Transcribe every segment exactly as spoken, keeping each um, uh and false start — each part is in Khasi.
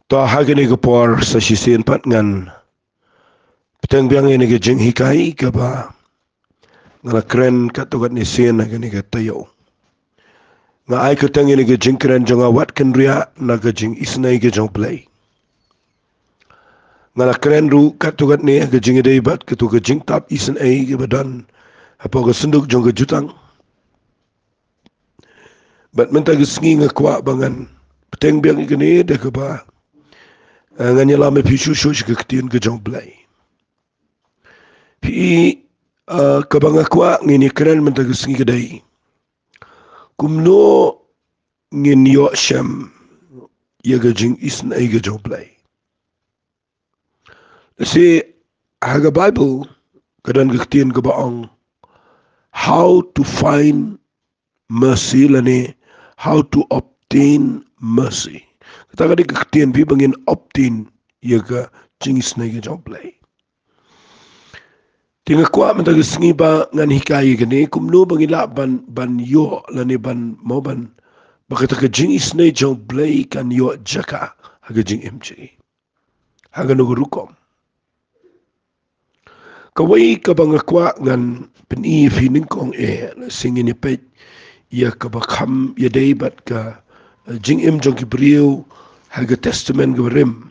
To ha kane ka por sa shisien pat ngan bteng biang ïa kane ka jinghikai kaba nga la kren katto katne sien ha kane ka taïew. Nga ai kyrteng ïa kane ka jingkren jong nga Wat Kynriah na ka jingisynei ka jong U Blei. Nga la kren ruh katto katne ha ka jingïadei bad kato ka jingtap isynei kaba don hapoh ka synduk jong ka jutang. Bad mynta ka sngi nga kwah ba ngan bteng biang ïa kane da kaba, eh, ngan ïalam ïa phi shuh shuh sha ka ktien ka jong U Blei. Phi, eh, kaba nga kwah ngin ïakren mynta ka sngi ka dei kumno ngin ïoh shem ïa ka jingisynei ka jong U Blei. Lehse ha ka Bible ka don ka ktien kaba ong how to find mercy lane how to obtain mercy. Kata ka dei ka ktien phi ba ngin obtain ïa ka jingisynei ka jong U Blei. Te nga kwah mynta ka sngi ba ngan hikai ïa kane kumno ba ngin lah ban, ban ïoh lane ban mo ban ba kata ka jingisynei jong U Blei kan ïoh jaka ha ka jingim jong ngi. Ha kano ka rukom. Kawei kaba nga kwah ngan pyni ïa phi nyngkong eh, lehse ngin ïa peit ïa kaba kham ïadei bad ka, eh, jingim jong ki briew ha ka Testament kaba rim.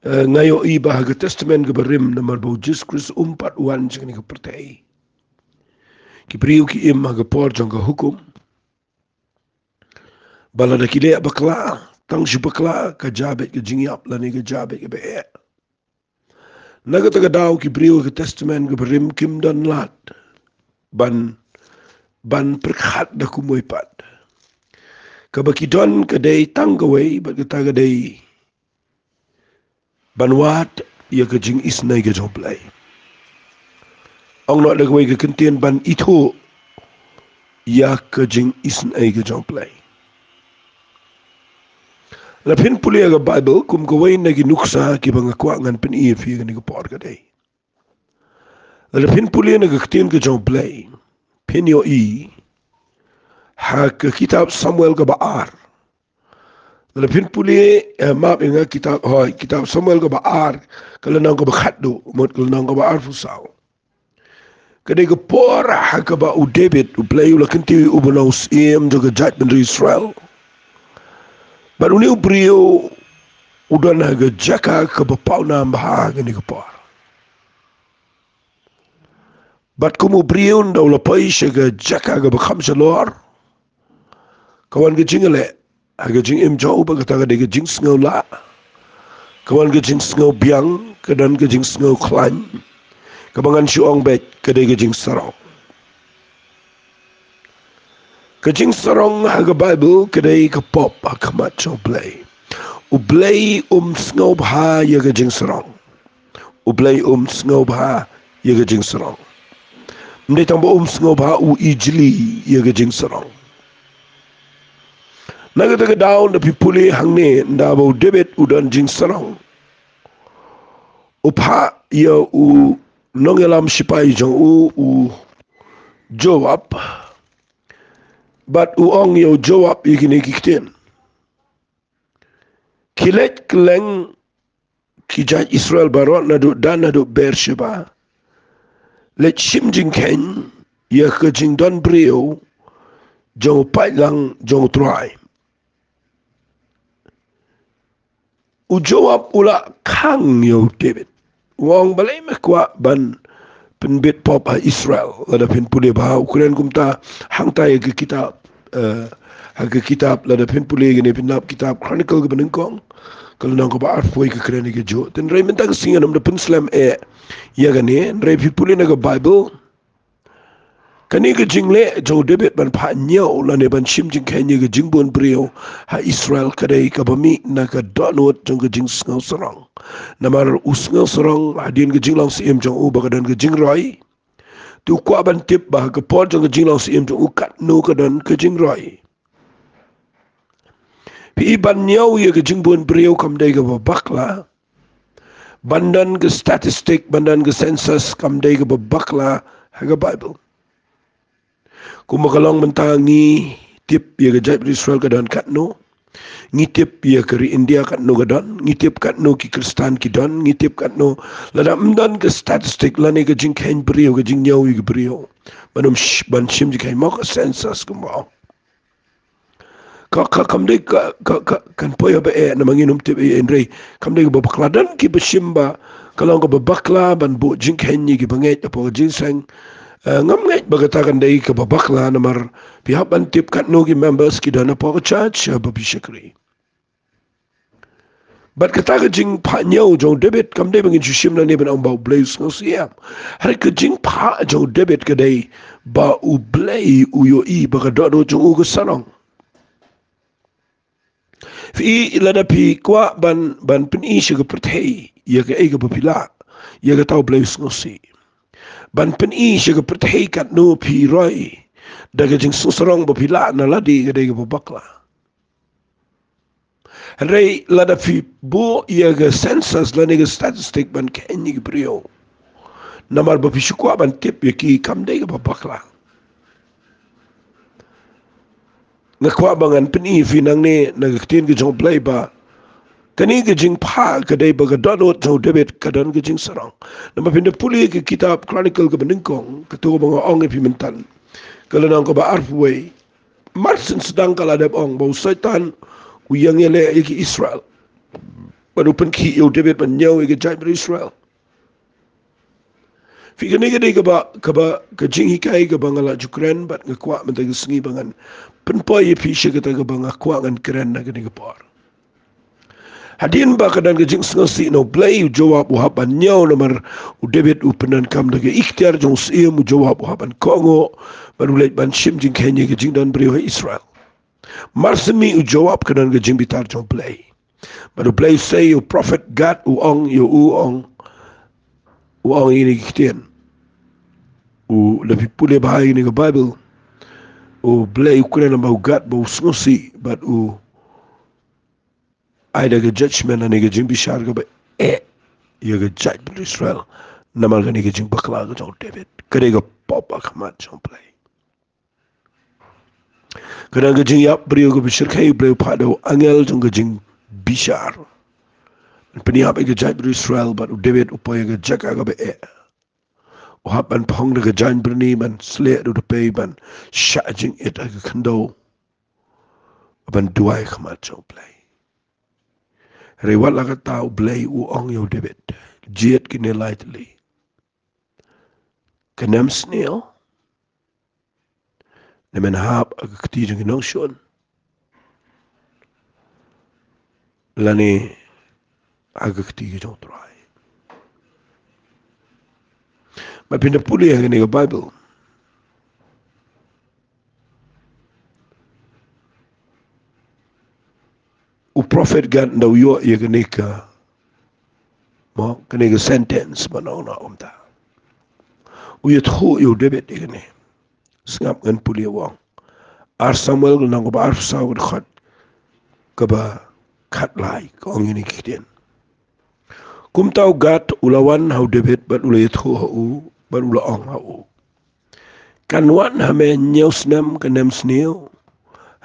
Eh, nga ïohi ba ha ka Testament kaba rim namar ba U Jisu Khrist um pat wan sha kane ka pyrthei. Ki briew ki im ha ka por jong ka hukum. Ba lada ki leh bakla, tang shu bakla, ka jia beit ka jingïap lane ka jia beit kaba eh. Na kata ka daw ki briew ka Testament kaba rim kim don lad ban, ban pyrkhat da kumwei pat. Kaba ki don ka dei tang kawei bad kata ka dei ban wad ïa ka jingisynei ka jong U Blei. Ong noh da kawei ka kyntien ban ithuh ïa ka jingisynei ka jong U Blei. Lada phin pule ïa ka Bible kum kawei na ki nuksa kiba nga kwah ngan pyni ïa phi kane ka por ka dei. Lada phin pule na ka ktien ka jong U Blei phin ïohi ha ka kitab Samuel kaba ar. Lada phin pule, eh, map ïa nga kitab, hooid, kitab Samuel kaba ar, ka lynnong kaba khatduh, mut ka lynnong kaba arphew saw. Ka dei ka por ha kaba u David, U Blei u la kyntiew ïa u ba u nongsyiem jong ka jaitbynriew Israel. Bad une u briew u don ha ka jaka kaba pawnam bha ha kane ka por. Bad kum u briew ynda u la poi sha ka jaka kaba kham shalor, ka wan ka jingïaleh ha ka jingim jong u, bad kata ka dei ka jingsngew lah. Ka wan ka jingsngew biang, ka don ka jingsngew khlaiñ. Kaba ngan shu ong beit ka dei ka jingsarong. Ka jingsarong ha ka Bible ka dei ka pop ha khmat jong U Blei. U Blei um sngewbha ïa ka jingsarong. U Blei um sngewbha ïa ka jingsarong. Ym dei tang ba um sngewbha, u ijli ïa ka jingsarong. Na kata ka daw ynda phi pule hangne ynda ba u David u don jingsarong, u phah ïa u nongïalam shipai jong u, u Joab. Bad u ong ïa u Joab ïa kine ki ktien. Khie leit kylleng ki jait Israel baroh naduh Dan haduh Beersheba. Leit shim jingkheiñ ïa ka jingdon briew jong u paidlang jong U Trai. U Joab u la khang ïa u David. U ong balei me kwah ban pynbit pop ha Israel. Lada phin pule bha u kren kumta hangta ïa ka kitab, eh, ha ka kitab, lada phin pule ïa kane phin lap kitab Chronicle kaba nyngkong, ka lynnong kaba arphew ka kren ïa kajuh. Hynrei mynta ka sngi ngam da pynslem eh ïa kane, hynrei phi pule na ka Bible. Kane ka jingleh jong u David ban phah ñiew lane ban shim jingkheiñ ïa ka jingbun briew ha Israel ka dei kaba mih na ka dohnud jong ka jingsngew sarong. Namar u sngew sarong hadien ka jinglong syiem jong u ba ka don ka jingroi. Te u kwah ban tip ba ha ka por jong ka jinglong syiem jong u katno ka don ka jingroi. Phi i ban ñiew ïa ka jingbun briew kam dei kaba bakla. Ban don ka statistic, ban don ka census kam dei kaba bakla ha ka Bible. Kumba ka long mynta ngi tip ïa ka jaitbynriew Israel ka don katno. Ngi tip ïa ka ri India katno ka don, ngi tip katno ki Khristan ki don, ngi tip katno, lada ym don ka statistic lane ka jingkheiñ briew, ka jingñiew ïa ki briew, ban ym sh-, ban shim jingkheiñ mo, ka census kumba ong. Ka, ka, kam dei ka, ka, ka, kan poi ha ba eh, namar ngin ym tip eh, hynrei kam dei kaba bakla. Don kiba shim ba ka long kaba bakla ban buh jingkheiñ ïa kiba ngeit hapoh ka jingïaseng. Eh, ngam ngeit ba kata kan dei kaba bakla, namar phi hap ban tip katno ki members ki don hapoh ka church, eh, ba phi shakri. Bad kata ka jingphah ñiew jong u David kam dei ba ngin shu shim lane ban ong ba U Blei u sngewsih ïa. Hynrei ka jingphah jong u David ka dei ba U Blei u ïohi ba ka dohnud jong u ka sarong. Phi, lada phi kwah ban, ban pyni sha ka pyrthei ïa kaei kaba phi lah, ïa kata U Blei u sngewsih. Ban pyni sha ka pyrthei katno phi roi da ka jingsngewsarong ba phi lah na lade, ka dei kaba bakla. Hynrei lada phi buh ïa ka census lane ka statistic ban kheiñ ïa ki briew, namar ba phi shu kwah ban tip ïa ki, kam dei kaba bakla. Nga kwah ba ngan pyni ïa phi nangne na ka ktien ka jong U Blei ba kane ka jingphah ka dei ba ka dohnud jong u David ka don ka jingsarong. Namar phin da pule ka kitab Chronicle kaba nyngkong, kato kaba nga ong ïa phi mynta, ka lynnong kaba arphew wei. Mar shen sdang ka la dep ong ba u Soitan u ïeng ïaleh ïa ki Israel, bad u pynkhih ïa u David ban ñiew ïa ka jaitbynriew Israel. Phi, kane ka dei kaba, kaba, ka jinghikai kaba nga la ju kren bad nga kwah mynta ka sngi ba ngan pynpoi ïa phi sha kata kaba nga kwah ngan kren ha kane ka por. Hadien ba ka don ka jingsngewsih na U Blei, u Joab u hap ban ñiew namar u David u pyndonkam da ka iktiar jong u syiem, u Joab u hap ban kohnguh bad u leit ban shim jingkheiñ ïa ka jingdon briew ha Israel. Mar shen miet u Joab, ka don ka jingbitar jong U Blei. Bad U Blei u sei ïa u prophet Gad, u ong ïa u, ong, u ong ïa kine ki ktien. U, lada phi pule bha ïa kane ka Baibl, U Blei u kren ba u Gad ba u sngewsih bad u ai da ka judgment lane ka jingbishar kaba eh ïa ka jaitbynriew Israel namar kane ka jingbakla ka jong u David. Ka dei ka pop ha khmat jong U Blei. Ka don ka jingïap briew kaba shyrkhei, U Blei u phah da u angel jong ka jingbishar ban pynïap ïa ka jaitbynriew Israel, bad u David u poi ha ka jaka kaba eh. U hap ban phong da ka jaiñbyrni ban sleh da u tpei ban shah jingit ha ka khyndew, ban duwai ha khmat jong U Blei. Hynrei wat la katta, U Blei u ong ïa u David, jied kine lai tylli. Kane em sniew ne men hap ha ka kti jong ki nongshun, lane ha ka kti ka jong U Trai? Bad phin da pule ha kane ka Baibl, u prophet Gad ynda u ïoh ïa kane ka, mo, kane ka sentence, mo, nong na kumta, u ïathuh ïa u David ïa kane. Sngap, ngan pule, u ong. Ar Samuel ka lynnong kaba arphew saw, ka dkhot kaba khatlai, ka ong ïa kine ki ktien. Kumta u Gad u la wan ha u David bad u la ïathuh ha u bad u la ong ha u, kan wan ha me hynñiew snem, kan em sniew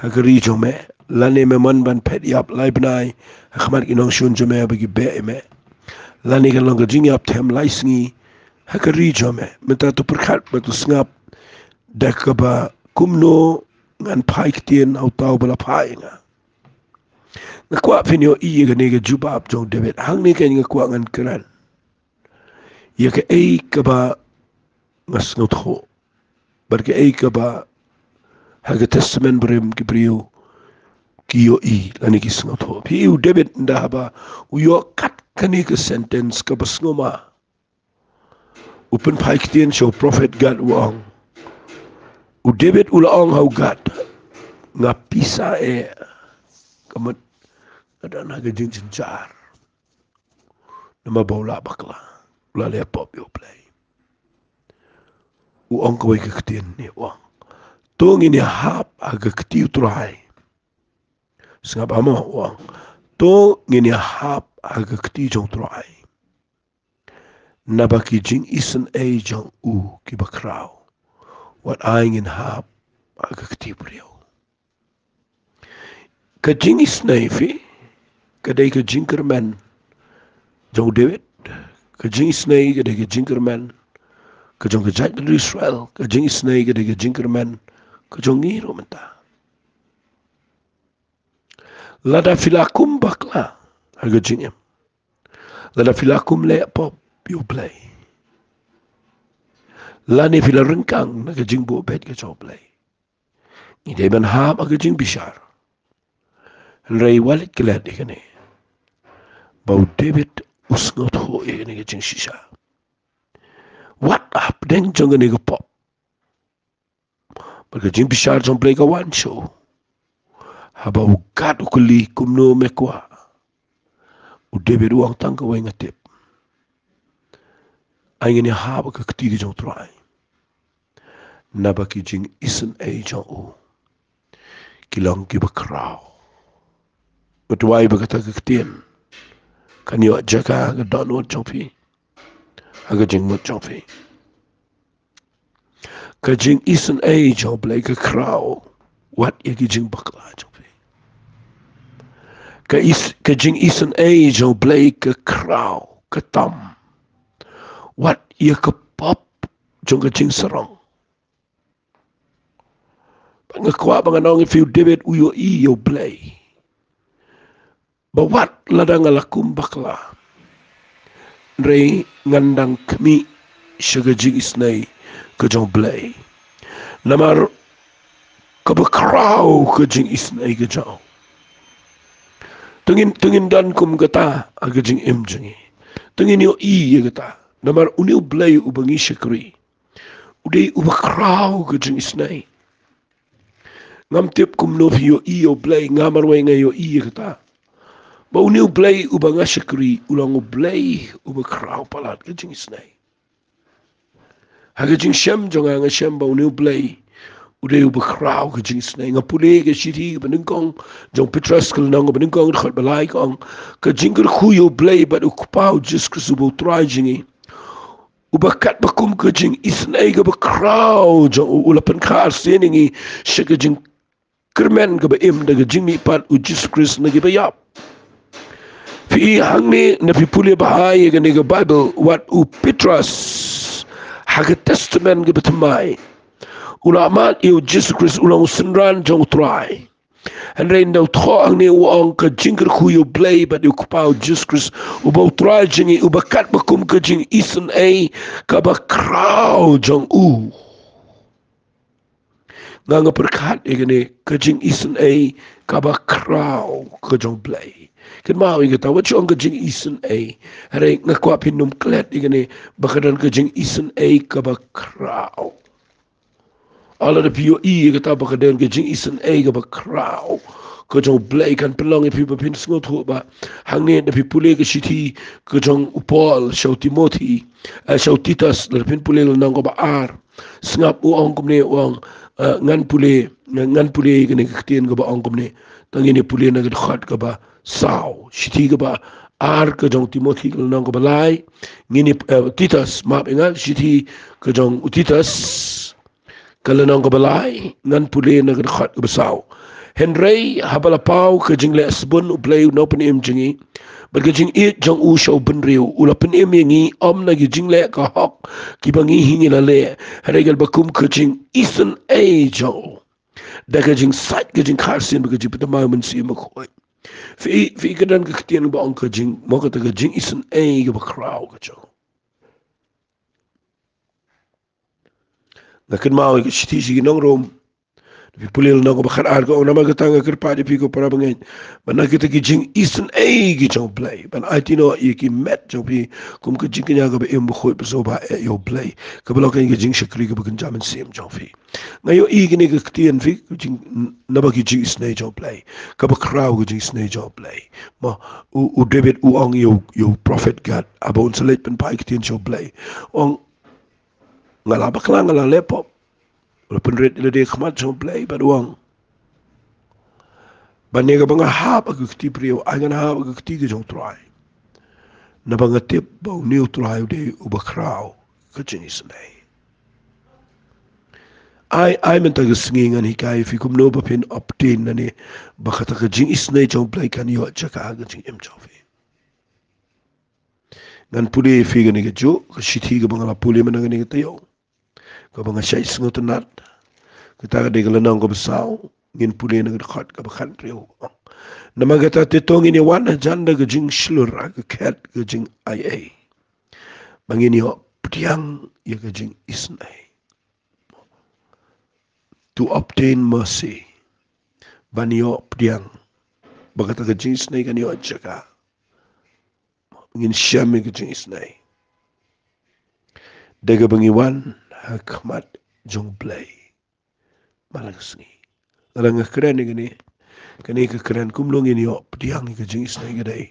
ha ka ri jong me, lane me mon ban phet ïap lai bnai ha khmat ki nongshun jong me ba ki beh ïa me, lane kan long ka jingïap them lai sngi ha ka ri jong me. Mynta to pyrkhat bad to sngap da kaba kumno ngan phai ktien ha uta uba la phah ïa nga. Nga kwah phin ïohi ïa kane ka jubab jong u David. Hangne keiñ nga kwah ngan kren ïa kaei kaba nga sngewthuh bad kaei kaba ha ka Testament Barim ki briew ki ïohi lane ki sngewthuh. Phi, u David ynda haba u ïoh kat kane ka sentence kaba sngewma, u pynphai ktien sha u prophet Gad, u ong. U David u la ong ha u Gad, nga pisa eh, ka mut nga don ha ka jingjynjar. Namar ba u la bakla, u la leh pop ïa U Blei. U ong kawei ka ktien ne, u ong, to ngin ïahap ha ka kti U Trai. Sngap, amo, u ong, to ngin ïahap ha ka kti jong U Trai. Naba ki jingisynei jong u kiba khraw, wat ai ngin hap ha ka kti briew. Ka jingisynei phi, ka dei ka jingkyrmen jong u David. Ka jingisynei ka dei ka jingkyrmen ka jong ka jaitbynriew Israel. Ka jingisynei ka dei ka jingkyrmen ka jong ngi ruh mynta. Lada phi la kum bakla ha ka jingim, lada phi la kum leh pop ïa u Blei, lane phi la ryngkang na ka jingbuh beit ka jong u Blei, ngi dei ban hap ha ka jingbishar. Hynrei wat leit klet ïa kane, ba u David u sngewthuh ïa kane ka jingshisha. Wat hapdeng jong kane ka pop, bad ka jingbishar jong u Blei ka wan sha u. Haba u Gad u kylli kumno me kwah, u David u ong tang kawei, nga tip. Ai ngin ïahap ha ka kti ka jong u Trai. Naba ki jingisynei jong u ki long kiba khraw. Nga duwai ba kata ka ktien kan ïoh jaka ha ka dohnud jong phi, ha ka jingmut jong phi. Ka jingisynei jong u Blei ka khraw wat ïa ki jingbakla jong phi. Ka is, ka jingisynei jong u Blei ka khraw, ka tam wat ïa ka pop jong ka jingsarong. Ba nga kwah ba ngan ong ïa phi, u David u ïohi ïa u Blei. Ba wat lada nga la kum bakla, hynrei ngan dang khmih sha ka jingisynei ka jong u Blei. Namar kaba khraw ka jingisynei ka jong u. To ngin, to ngin don kum kata ha ka jingim jong ngi. To ngin ïohi ïa kata. Namar une u Blei uba ngi shakri, u dei uba khraw ka jingisynei. Ngam tip kumno phi ïohi ïa u Blei, nga marwei nga ïohi ïa kata, ba une u Blei uba nga shakri u long u Blei uba khraw palat ka jingisynei. Ha ka jingshem jong nga, nga shem ba une u Blei u dei uba khraw ka jingisynei. Nga pule ka shithi kaba nyngkong jong u Petros, ka lynnong kaba nyngkong, dkhot ba lai, ka ong: Ka jingkyrkhu ïa u Blei bad u Kpa u Jisu Khrist uba u Trai jong ngi, uba katba kum ka jingisynei kaba khraw jong u, u la pynkha arsien ïa ngi sha ka jingkyrmen kaba im da ka jingmihpat u Jisu Khrist na kiba ïap. Phi i hangne, lada phi pule bha ïa kane ka Baibl, wat u Petros ha ka Testament kaba thymmai u la mad ïa u Jisu Khrist u long u synran jong u Trai. Hynrei ynda u thoh hangne u ong ka jingkyrkhu ïa u Blei bad ïa u Kpa u Jisu Khrist uba u Trai jong ngi, uba katba kum ka jingisynei kaba khraw jong u. Nga, nga pyrkhat ïa kane, ka jingisynei kaba khraw ka jong u Blei. Kynmaw ïa kata, wat shu ong ka jingisynei. Hynrei nga kwah phin nym klet ïa kane, ba ka don ka jingisynei kaba khraw. Lada phi ïohi ïa kata, ba ka don ka jingisynei kaba khraw ka jong u Blei, kan pynlong ïa phi ba phin sngewthuh ba hangne, lada phi pule ka shithi ka jong u Paul sha u Timothi, eh, sha u Titus, lada phin pule lynnong kaba ar, sngap u ong kumne, u ong, eh, ngan pule, ngan, ngan pule ïa kane ka ktien kaba ong kumne. To ngin ïa pule na ka dkhot kaba saw. Shithi kaba ar ka jong u Timothi, ka lynnong kaba lai. Ngin ïa, eh, Titus, map ïa nga, shithi ka jong u Titus, ka lynnong kaba lai, ngan pule na ka dkhot kaba saw. Hynrei haba la paw ka jingleh sbun u Blei u nongpynim jong ngi, bad ka jingïeit jong u sha u bynriew, u la pynim ïa ngi, ym na ki jingleh ka hok kiba ngi hi ngi la leh, hynrei katba kum ka jingisynei jong u, da ka jingsait ka jingkha arsien bad ka jingpynthymmai u Mynsiem Bakhuid. Phi, phi, ka don ka ktien ba ong ka jing, mo, kata ka jingisynei kaba khraw ka jong u. Nga kynmaw ïa ka shithi sha ki nong Rom. Phi pule lynnong kaba khatar, ka ong: Namar kata nga kyrpad ïa phi, ko para bangeit, ba na kita ki jingisynei ki jong u Blei, ban aiti noh ïa ki met jong phi kum ka jingkñia kaba im, bakhuid, basngewbha eh ïa u Blei, kaba long ka jingshakri kaba kynja mynsiem jong phi. Nga ïohi kine ki ktien, phi, ka jing, naba ki jingisynei jong u Blei kaba khraw, ka jingisynei jong u Blei. Mo, u, u David u ong ïa u, ïa u prophet Gad, haba un sa leit pynphai ktien sha u Blei, u ong: Nga la bakla, nga la leh pop. U la pynrit ïa lade ha khmat jong u Blei bad u ong: Ba ne kaba nga hap ha ka kti briew, ai ngan hap ha ka kti ka jong u Trai. Naba nga tip ba une u Trai u dei uba khraw ka jingisynei. Ai, ai mynta ka sngi ngan hikai phi kumno ba phin obtain nane ba kata ka jingisynei jong U Blei kan ïoh jaka ha ka jingim jong phi. Ngan pule phi kane kajuh ka shithi kaba nga la pule mynta kane ka taïew, kaba nga shait sngewtynnat. Kata ka dei ka lynnong kaba saw, ngin pule na ka dkhot kaba khathynriew. Namar kata te to ngin ïa wan hajan da ka jingshlur ha ka khet ka jingaiei, ba ngin ïoh pdiang ïa ka jingisynei. To obtain mercy, ban ïoh pdiang ba kata ka jingisynei kan ïoh jaka. Ngin shem ïa ka jingisynei da kaba ngi wan ha khmat jong U Blei man la ka sngi. Lada nga kren ïa kane, kane ka kren kumno ngin ïoh pdiang ïa ka jingisynei ka dei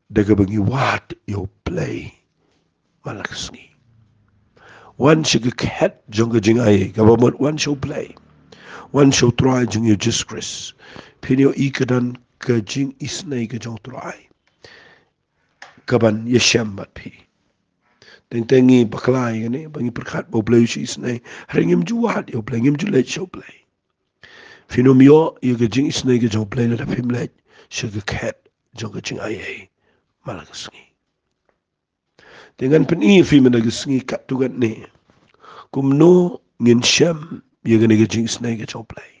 da kaba ngi wad ïa U Blei man la ka sngi. Wan sha ka khet jong ka jingai, kaba mut wan sha U Blei, wan sha U Trai jong ngi U Jisu Khrist. Phin ïohi ka don ka jingisynei ka jong U Trai kaban ïashem bad phi. Teng teng ngi bakla ïa kane ba ngi pyrkhat ba U Blei u shu isynei, hynrei ngim ju wad ïa U Blei, ngim ju leit sha U Blei. Phin ym ïoh ïa ka jingisynei ka jong U Blei lada phim leit sha ka khet jong ka jingai ei man la ka sngi. Te ngan pyni ïa phi mynta ka sngi katto katne kumno ngin shem ïa kane ka jingisynei ka jong U Blei.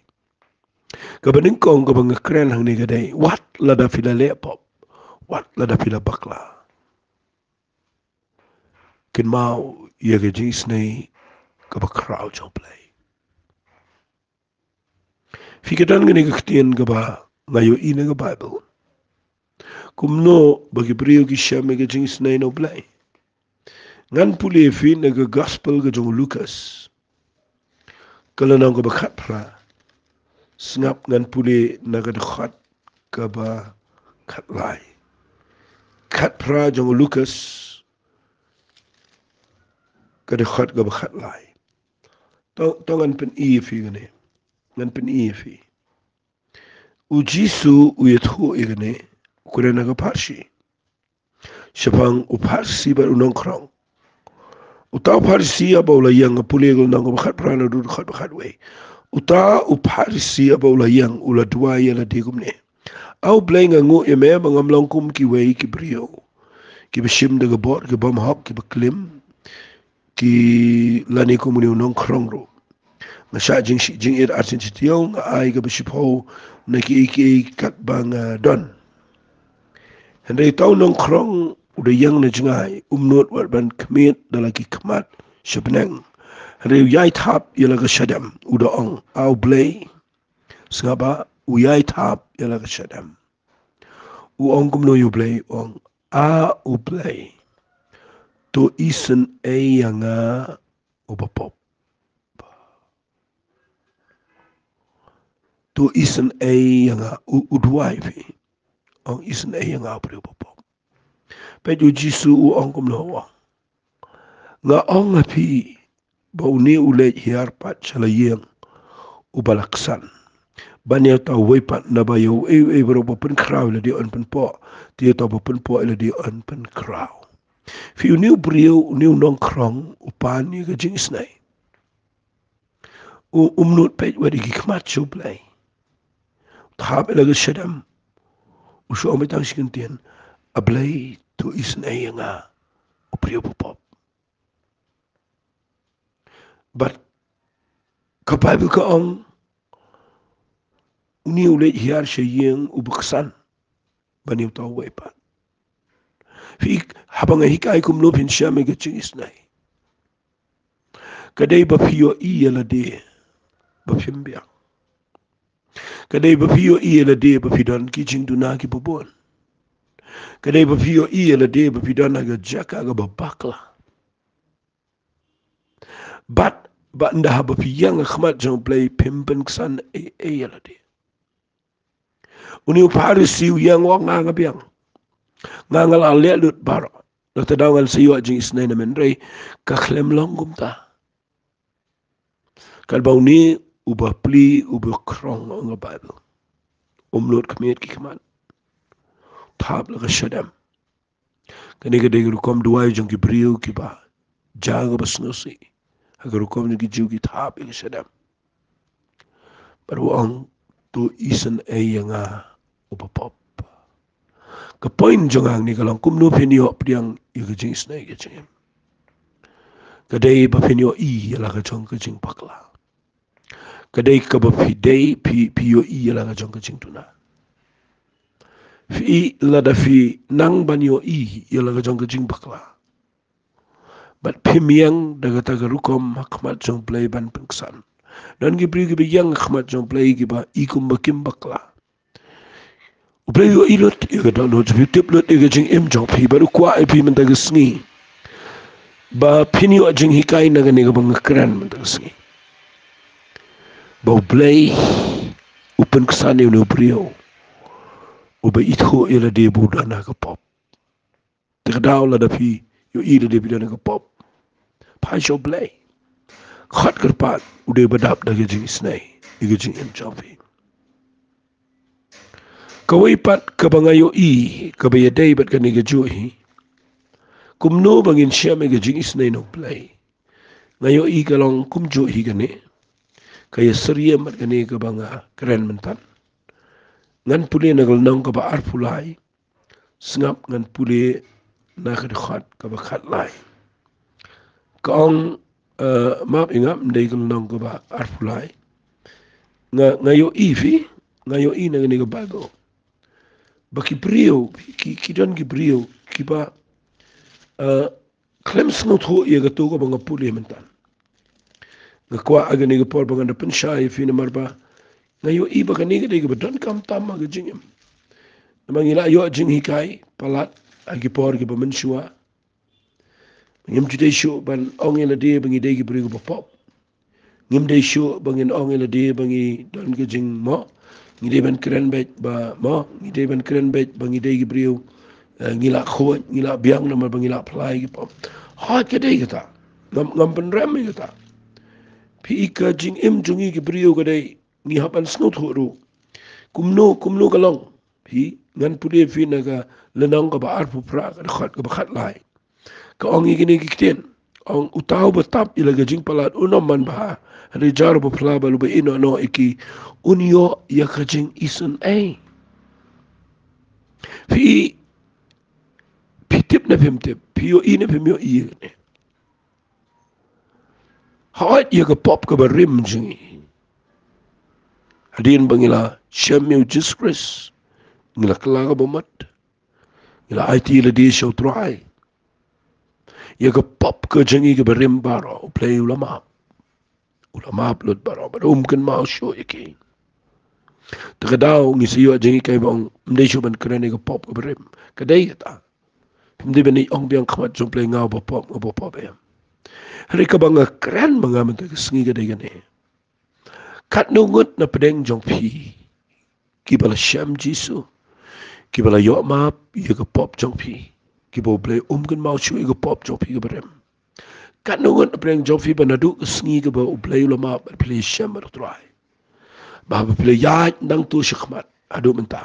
Kaba nyngkong kaba nga kren hangne ka dei, wat lada phi la leh pop, wat lada phi la bakla, kynmaw ïa ka jingisynei kaba khraw jong U Blei. Phi, ka don kane ka ktien kaba nga ïohi na ka Baibl kumno ba ki briew ki shem ïa ka jingisynei na U Blei. Ngan pule ïa phi na ka Gospel ka jong u Lukas, ka lynnong kaba khatphra. Sngap, ngan pule na ka dkhot kaba khatlai. Khatphra jong u Lukas, ka dkhot kaba khatlai. To, to ngan pyni ïa phi kane. Ngan pyni ïa phi. U Jisu u ïathuh ïa kane, u kren ha ka pharshi shaphang u Pharisi bad u nongkhrong. Uta u Pharisi haba u la ïeng, nga pule ka lynnong kaba khatphra naduh dkhot ba khatwei. Uta u Pharisi haba u la ïeng, u la duwai ïa lade kumne: A U Blei, nga nguh ïa me ba ngam long kum kiwei ki briew kiba shim da ka bor, ki bymhok, kiba klim, ki lane kum une u nongkhrong ruh. Nga shah jingshit jingit ar sien shi taïew, nga ai kaba shiphew na kiei kiei katba nga don. Hynrei uta u nongkhrong u da ïeng na jngai, um nud wat ban khmied da la ki khmat sha bneng. Hynrei u ïai thap ïa la ka shadem, u da ong: A U Blei. Sngap, u ïai thap ïa la ka shadem. U ong kumno ïa U Blei? U ong: A U Blei, to isynei ïa nga uba pop. To isynei ïa nga. U, u duwai, phi. Ong: Isynei ïa nga u briew uba pop. Peit u Jisu u ong kumno, u ong: Nga ong ha phi ba une u leit hiar pat sha la ïing uba la ksan ban ïa uta uwei pat, naba ïa uei uei baroh ba pynkhraw ïa lade yn pynpoh, te ïa uta uba pynpoh ïa lade yn pynkhraw. Phi, une u briew, une u nongkhrong u pan ïa ka jingisynei. U, um nud peit wat ïa ki khmat sha U Blei. Thap ïa la ka shadem. U shu ong beit tang shi kyntien: A Blei, to isynei ïa nga u briew uba pop. Bad ka Baibl ka ong, une u leit hiar sha ïing uba ksan ban ïa uta uwei pat. Phi, haba nga hikai kumno phin shem ïa ka jingisynei, ka dei ba phi ïohi ïa lade ba phim biang. Ka dei ba phi ïohi ïa lade ba phi don ki jingduna kiba bun. Ka dei ba phi ïohi ïa lade ba phi don ha ka jaka kaba bakla. Bad ba ynda haba phi ïeng ha khmat jong U Blei phim pynksan ei ei ïa lade. Une u Pharisi u ïeng, u ong: Nga nga biang. Nga nga la leh lut baroh. Lada daw ngan sa ïoh jingisynei na me, hynrei ka khlem long kumta. Katba une u bapli, u bakhrong, ong ka Baibl, um nud khmied ki khmat, thap la ka shadem. Kane ka dei ka rukom duwai jong ki briew kiba jia kaba sngewsih. Ha ka rukom jong ki Jiw ki thap ïa ka shadem. Bad u ong, to isynei ïa nga uba pop. Ka point jong nga hangne ka long kumno phin ïoh pdiang ïa ka jingisynei ka jingim. Ka dei ba phin ïohi ïa la ka jong ka jingbakla. Ka dei kaba phi dei phi, phi ïohi ïa la ka jong ka jingduna. Phi, lada phi nang ban ïohi ïa la ka jong ka jingbakla, bad phim ïeng da kata ka rukom ha khmat jong U Blei ban pynksan. Don ki briew kiba ïeng ha khmat jong U Blei kiba i kumba kim bakla. U Blei u ïohi lut ïa ka dohnud jong phi, u tip lut ïa ka jingim jong phi, bad u kwah ïa phi mynta ka sngi ba phin ïoh jinghikai na kane kaba nga kren mynta ka sngi. Ba U Blei u pynksan ïa une u briew uba ithuh ïa lade ba u don ha ka pop. Te ka daw lada phi ïohi lade phi don ha ka pop, phai sha U Blei. Khot kyrpad, u dei ba dap da ka jingisynei ïa ka jingim jong phi. Kawei pat kaba nga ïohi kaba ïadei bad kane kajuh hi, kumno ba ngin shem ïa ka jingisynei na U Blei. Nga ïohi ka long kumjuh hi kane, ka ïasyriem bad kane kaba nga kren mynta. Ngan pule na ka lynnong kaba arphew lai. Sngap, ngan pule na ka dkhot kaba khatlai. Ka ong, eh, map ïa nga, ym dei ka lynnong kaba arphew lai. Nga, nga ïohi phi, nga ïohi na kane ka Baibl ba ki briew, ki, ki don ki briew kiba, eh, khlem sngewthuh ïa kato kaba nga pule mynta. Nga kwah ha kane ka por ba ngan da pynshai ïa phi namar ba nga ïohi ba kane ka dei kaba donkam tam ha ka jingim. Namar ngi la ïoh jinghikai palat ha ki por kiba mynshuwa. Ngim ju dei shuh ban ong ïa lade ba ngi dei ki briew kiba pop. Ngim dei shuh ba ngin ong ïa lade ba ngi don ka jingmoh. Ngi dei ban kren beit ba moh, ngi dei ban kren beit ba ngi dei ki briew, eh, ngi la khuid, ngi la biang namar ba ngi la phla ïa ki pop. Hooid, ka dei kata. Ngam, ngam pynrem ïa kata. Phi, ka jingim jong ngi ki briew ka dei ngi hap ban sngewthuh ruh. Kumno, kumno ka long? Phi, ngan pule phi na ka lynnong kaba arphew phra, ka dkhot kaba khatlai. Ka ong ïa kine ki ktien. Ong, uta uba tap ïa la ka jingpalat un ym manbha, hynrei jar uba phla bad uba ïehnoh noh ïa ki un ïoh ïa ka jingisynei. Phi, phi tip ne phim tip, phi ïohi ne phim ïohi ïa kane. Hooid, ïa ka pop kaba rim jong ngi, hadien ba ngi la shem ïa U Jisu Khrist, ngi la kylla ka bamut, ngi la aiti lade sha U Trai. Ïa ka pop ka jong ngi kaba rim baroh, U Blei u la map. U la map lut baroh, bad um kynmaw shuh ïa ki. Te ka daw ngi sa ïoh jinghikai ba ong, ym dei shuh ban kren ïa ka pop kaba rim. Ka dei kata. Phim dei ban ïa ong biang khmat jong U Blei, nga uba pop, nga uba pop, em. Hynrei kaba nga kren ma nga mynta ka sngi ka dei kane. Katno ngut na pdeng jong phi kiba la shem Jisu, kiba la ïoh map ïa ka pop jong phi, kiba U Blei um kynmaw shuh ïa ka pop jong phi kaba rim. Katno ngut na pdeng jong phi ba naduh ka sngi kaba U Blei u la map bad phi la shem bad U Trai, ba haba phi la ïaid nangto shakhmat haduh mynta,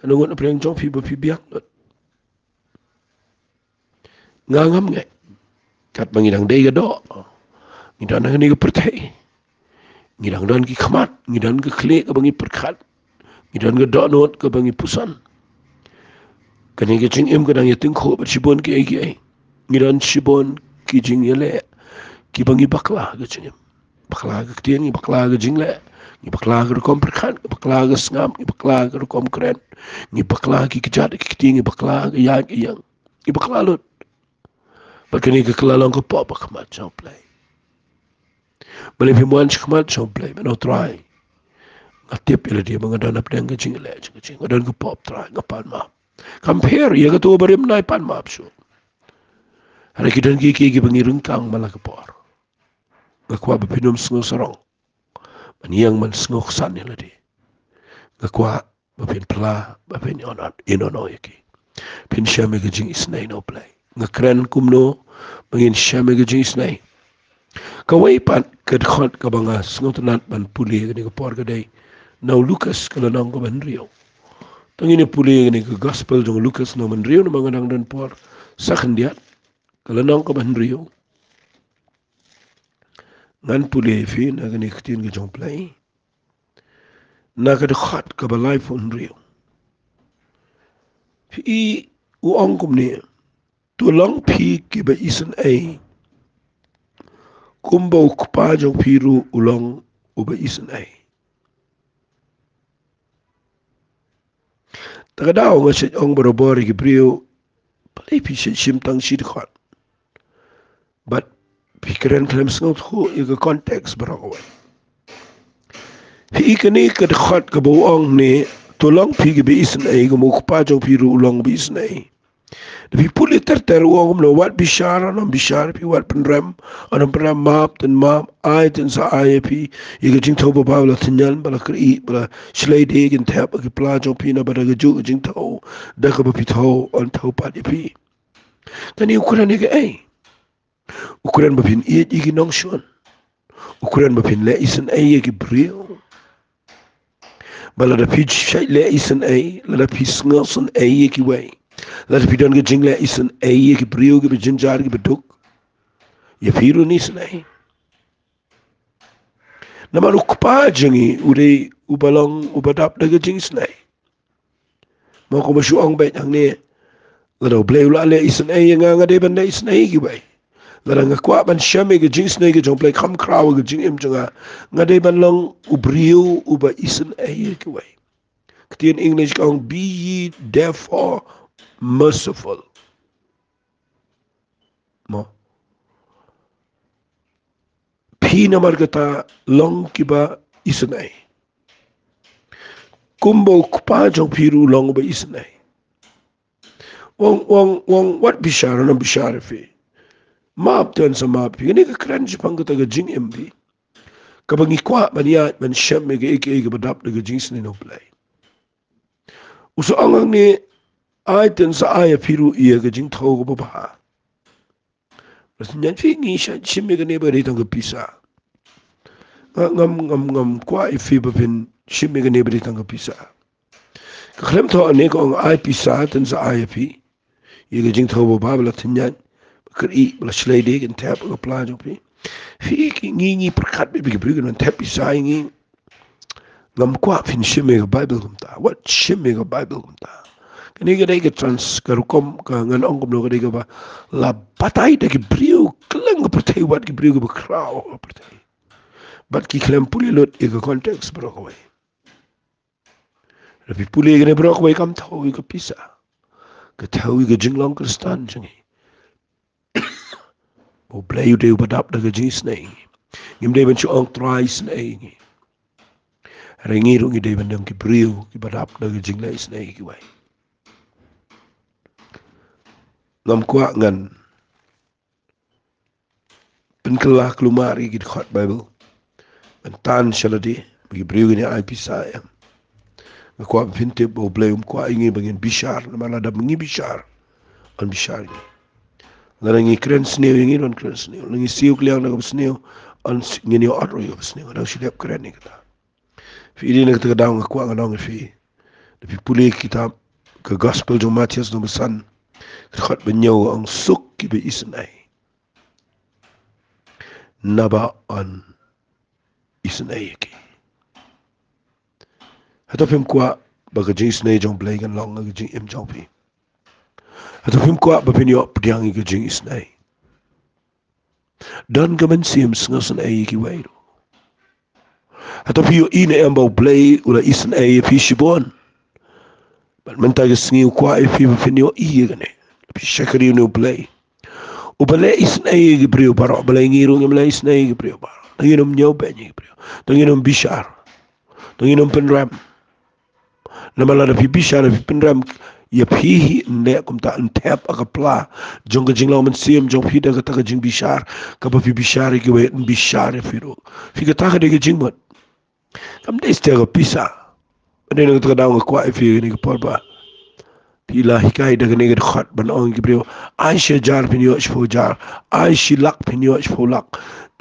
katno ngut na pdeng jong phi ba phi biang lut? Nga ngam ngeit. Katba ngi dang dei ka doh, ngi don ha kane ka pyrthei, ngi dang don ki khmat, ngi don ka khlieh kaba ngi pyrkhat, ngi don ka dohnud kaba ngi puson. Kane ka jingim ka dang ïatyngkhuh bad shibun kiei kiei. Ngi don shibun ki jingïaleh kiba ngi bakla ha ka jingim. Bakla ha ka ktien, ngi bakla ha ka jingleh, ngi bakla ha ka rukom pyrkhat, ngi bakla ha ka sngap, ngi bakla ha ka rukom kren, ngi bakla ha ki kjat ki kti, ngi bakla ha ka ïaid ka ïeng, ngi bakla lut. Bad kane ka kylla long ka pop ha khmat jong U Blei. Balei phim wan shakhmat jong U Blei, ban ong, Trai, nga tip ïa lade ba nga don hapdeng ka jingïaleh jong ka jingim, nga don ka pop, Trai, nga pan map. Kam pher ïa kato ba rim, nai pan map shuh. Hynrei ki don kiei kiei kiba ngi ryngkang man la ka por. Nga kwah ba phin ym sngew sarong ban ïeng ban sngewksan ïa lade. Nga kwah ba phin phla, ba phin ïehnoh, ïehnoh noh ïa ki. Phin shem ïa ka jingisynei na U Blei. Nga kren kumno ba ngin shem ïa ka jingisynei. Kawei pat ka dkhot kaba nga sngewtynnat ban pule kane ka por ka dei na u Lukas, ka lynnong kaba hynriew. To ngin ïa pule kane ka gospel jong u Lukas lynnong hynriew, namar nga dang don por sa khyndiat. Ka lynnong kaba hynriew. Ngan pule ïa phi na kane ka ktien ka jong U Blei, na ka dkhot kaba laiphew hynriew. Phi i u ong kumne: To long phi kiba isynei, kumba U Kpa jong phi ruh u long uba isynei. Ta ka daw nga shait ong barabor ïa ki briew, balei phi shait shim tang shi dkhot, bad phi kren khlem sngewthuh ïa ka context baroh kawei. Phi i kane ka dkhot kaba u ong ne: To long phi kiba isynei, kumba U Kpa jong phi ruh u long uba isynei. Da phi pule ter ter, u ong kumno: Wat bishar, yn ym bishar ïa phi; wat pynrem, yn ym pynrem; map, to map; ai, to sa ai ïa phi. Ïa ka jingthew babha ba la tynñian, ba la kyrieh, ba la shlei die, kin thep ha ki pla jong phi. Naba da kajuh ka jingthew da kaba phi thew, yn thew pat ïa phi. Kane u kren ïa kaei? U kren ba phin ïeit ïa ki nongshun. U kren ba phin leh isynei ïa ki briew. Ba lada phi shait leh isynei, lada phi sngewsynei ïa kiwei, lada phi don ka jingleh isynei ïa ki briew kiba jynjar, kiba duk, ïa phi ruh yn isynei. Namar U Kpa jong ngi u dei uba long uba dap da ka jingisynei. Mo, kumba shu ong beit hangne: Lada U Blei u la leh isynei ïa nga, nga dei ban leh isynei ïa kiwei. Lada nga kwah ban shem ïa ka jingisynei ka jong U Blei, kham khraw ha ka jingim jong nga, nga dei ban long u briew uba isynei ïa kiwei. Ka ktien English ka ong: Be ye therefore merciful. Mo, phi namar kata long kiba isynei, kumba U Kpa jong phi ruh u long uba isynei. U ong, u ong, u ong: Wat bishar, yn ym bishar ïa phi; map, to sa map ïa phi. Kane ka kren shaphang kata ka jingim phi, kaba ngi kwah ban ïaid ban shem ïa kaei kaei kaba dap da ka jingisynei na U Blei. U sa ong hangne: Ai, to sa ai ïa phi ruh ïa ka jingthew kaba bha. Ba la tynñian, phi, ngi shait shim ïa kane ba dei tang ka pisa. Nga, ngam, ngam, ngam kwah ïa phi ba phin shim ïa kane ba dei tang ka pisa. Ka khlem thoh hangne ka ong: Ai pisa, to sa ai ïa phi. Ïa ka jingthew babha ba la tynñian, ba kyrieh, ba la shlei die, kin thep ha ki pla jong phi. Phi, ki, ngi, ngi pyrkhat beit ba ki briew kin wan thep pisa ïa ngi. Ngam kwah phin shim ïa ka Baibl kumta. Wat shim ïa ka Baibl kumta. Kane ka dei ka trans, ka rukom, ka, ngan ong kumno, ka dei kaba la batai da ki briew kylleng ka pyrthei, wat ki briew kiba khraw ha ka pyrthei. Bad ki khlem pule lut ïa ka context baroh kawei. Lada phi pule ïa kane baroh kawei, kam thew ïa ka pisa. Ka thew ïa ka jinglong Khristan jong ngi. Ba U Blei u dei uba dap da ka jingisynei. Ngim dei ban shu ong Trai isynei ïa ngi. Hynrei ngi ruh ngi dei ban long ki briew kiba dap da ka jingleh isynei ïa kiwei. Ngam kwah ngan pynkylla kulmar ïa ki dkhot Baibl, ban tan sha lade ba ki briew kin ïa ai pisa, em. Nga kwah ban pyntip ba U Blei um kwah ïa ngi ba ngin bishar, namar lada ngi bishar, yn bishar ïa ngi. Lada ngi kren sniew ïa ngi, yn kren sniew. Lada ngi siew kliang da kaba sniew, yn s-, ngin ïoh ot ruh ïa kaba sniew. Nga dang shu dep kren ïa kata. Phi i, na kata ka daw nga kwah ngan ong ïa phi, lada phi pule ïa ka kitab ka Gospel jong u Mathaios lynnong ba san, dkhot ba hynñiew, ka ong: Suk kiba isynei, naba yn isynei ïa ki. Hato phim kwah ba ka jingisynei jong U Blei kan long ha ka jingim jong phi? Hato phim kwah ba phin ïoh pdiang ïa ka jingisynei? Don ka mynsiem sngewsynei ïa kiwei ruh. Hato phi ïohi ne em ba U Blei u la isynei ïa phi shibun? Bad mynta ka sngi u kwah ïa phi ba phin ïohi ïa kane. Phi shakri ïa une U Blei uba leh isynei ïa ki briew baroh, balei ngi ruh ngim leh isynei ïa ki briew baroh? Tang ngin ym ñiewbeiñ ïa ki briew. Tang ngin ym bishar. Tang ngin ym pynrem. Namar lada phi bishar, phi pynrem, ïa phi hi yn leh kumta, yn thep ha ka pla jong ka jinglong mynsiem jong phi da kata ka jingbishar, kaba phi bishar ïa kiwei, yn bishar ïa phi ruh. Phi, kata ka dei ka jingmut. Kam dei satia ka pisa. Hynrei na kata ka daw nga kwah ïa phi kane ka por ba phi la hikai da kane ka dkhot ban ong ïa ki briew: Ai shi hajar phin ïoh shiphew hajar, ai shi lak phin ïoh shiphew lak.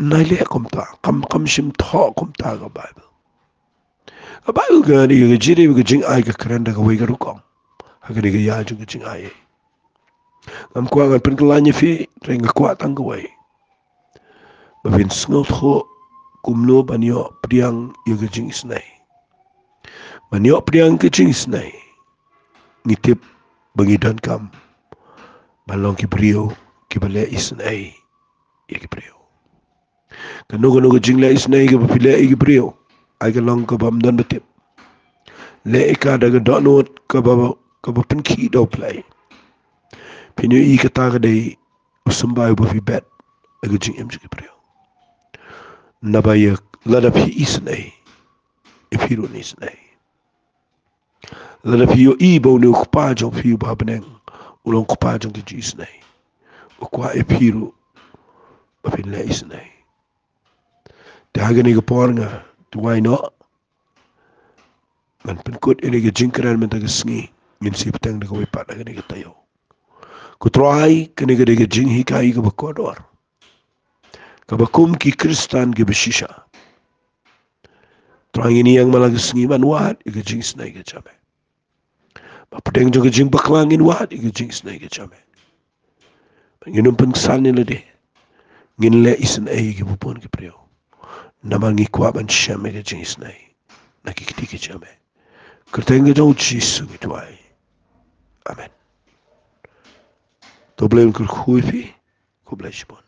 Nai leh kumta, kam, kam shym thoh kumta ka Baibl. Ka Baibl ka dei ka jingïadei bad ka jingai, ka kren da kawei ka rukom ha kane ka ïa jong ka jingai. Ngam kwah ngan pynkylla ïa phi, hynrei nga kwah tang kawei, ba phin sngewthuh kumno ban ïoh pdiang ïa ka jingisynei. Ban ïoh pdiang ka jingisynei, ngi tip ba ngi donkam ban long ki briew kiba leh isynei ïa ki briew. Kano kano ka jingleh isynei kaba phi leh ïa ki briew, ai ka long kaba ym don ba tip. Leh ïa ka da ka dohnud kaba, kaba pynkhih da U Blei. Phin ïohi kata ka dei u symbai uba phi bet ïa ka jingim jong ki briew. Naba ïa lada phi isynei, ïa phi ruh yn isynei. Lada phi ïohi ba une u Kpa jong phi uba ha bneng u long Kpa jong ka jingisynei, u kwah ïa phi ruh ba phin leh isynei. Te ha kane ka por nga duwai noh ban pynkut ïa kane ka jingkren mynta ka sngi, ngin sa ïa bteng da kawei pat ha kane ka taïew. Ko Trai, kane ka dei ka jinghikai kaba kordor, kaba kum ki Khristan kiba shisha. Trai, ngin ïeng man la ka sngi ban wad ïa ka jingisynei ka jong me. Ba pdeng jong ka jingbakla ngin wad ïa ka jingisynei ka jong me. Ba ngin ym pynksan ïa lade. Ngin leh isynei ïa kiba bun ki briew. Namar ngi kwah ban shem ïa ka jingisynei na ki kti ki jong me. Kyrteng ka jong U Jisu ngi duwai. Amen. To U Blei un kyrkhu ïa phi. Khublei shibun.